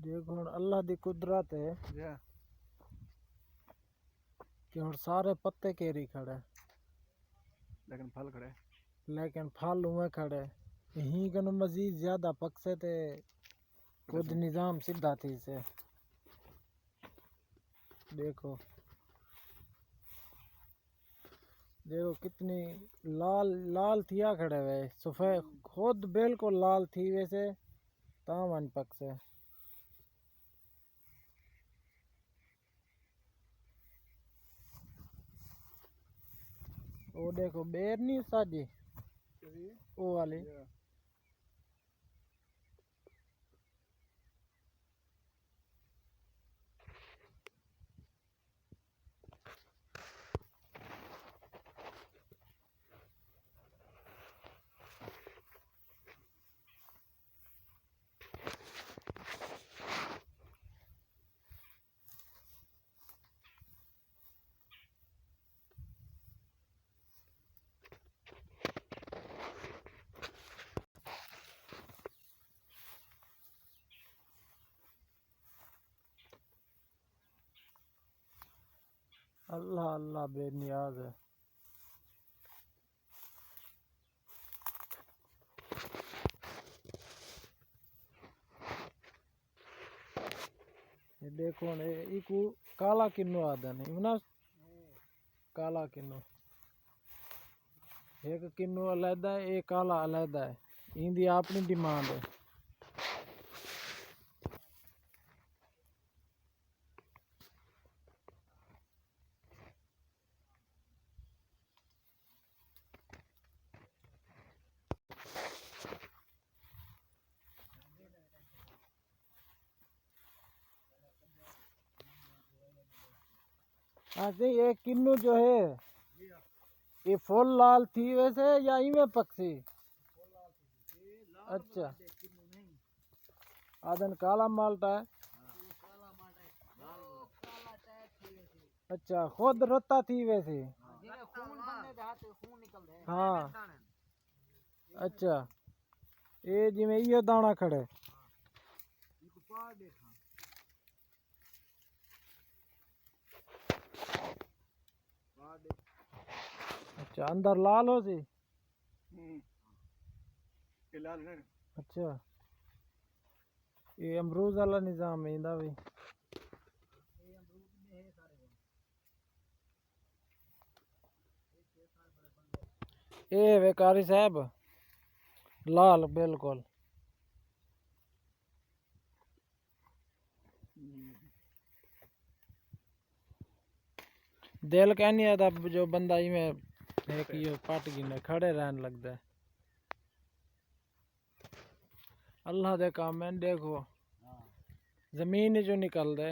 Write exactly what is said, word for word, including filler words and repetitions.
دیکھو ہݨ اللہ دی قدرت ہے جی۔ کہ ہݨ سارے پتے کیری کھڑے، لیکن پھل کھڑے۔ لیکن پھل اوویں کھڑے۔ ایں کنوں مزید زیادہ پکسے تے کجھ نظام سدھا تھیسے۔ ݙیکھو، ݙیکھو کتنی لال لال تھیا کھڑے وے، سفید، خود بالکل لال تھی ویسے، تاں ونڄ پکسے۔ او ݙیکھو، ٻیر نی ساݙی، او والی۔ اللہ اللہ بے نیاز ہے۔ اے ݙیکھو ہݨ، اے ایکوں کالا کنوں آہدن، ایویں نا؟ کالا کنوں۔ ہک کنوں علیحدہ ہے، اے کالا علیحدہ ہے۔ ایندی اپݨی ڈیمانڈ ہے۔ ہاں سئیں، اے کنوں جو ہے، اے فل لال تھی ویسے یا ایویں پکسی؟ اچھا۔ آہدن کالا مالٹا ہے۔ اچھا، خود رتا تھی ویسے۔ ہاں۔ اچھا، اے جیویں ایہو داݨا کھڑے۔ اچھا، اندر لال ہوسی؟ ہوں۔ اے لال ہے۔ اچھا۔ اے امروز والا نظام ہے ایندا وی۔ اے وے قاری صاحب، لال بالکل۔ دل کائنی آہدا جو بندہ ایویں ہک ایہو پٹ گھنے کھڑے رہݨ لڳدا ہے۔ اللہ دے کم ہن، ݙیکھو۔ زمین وچوں نکلدے۔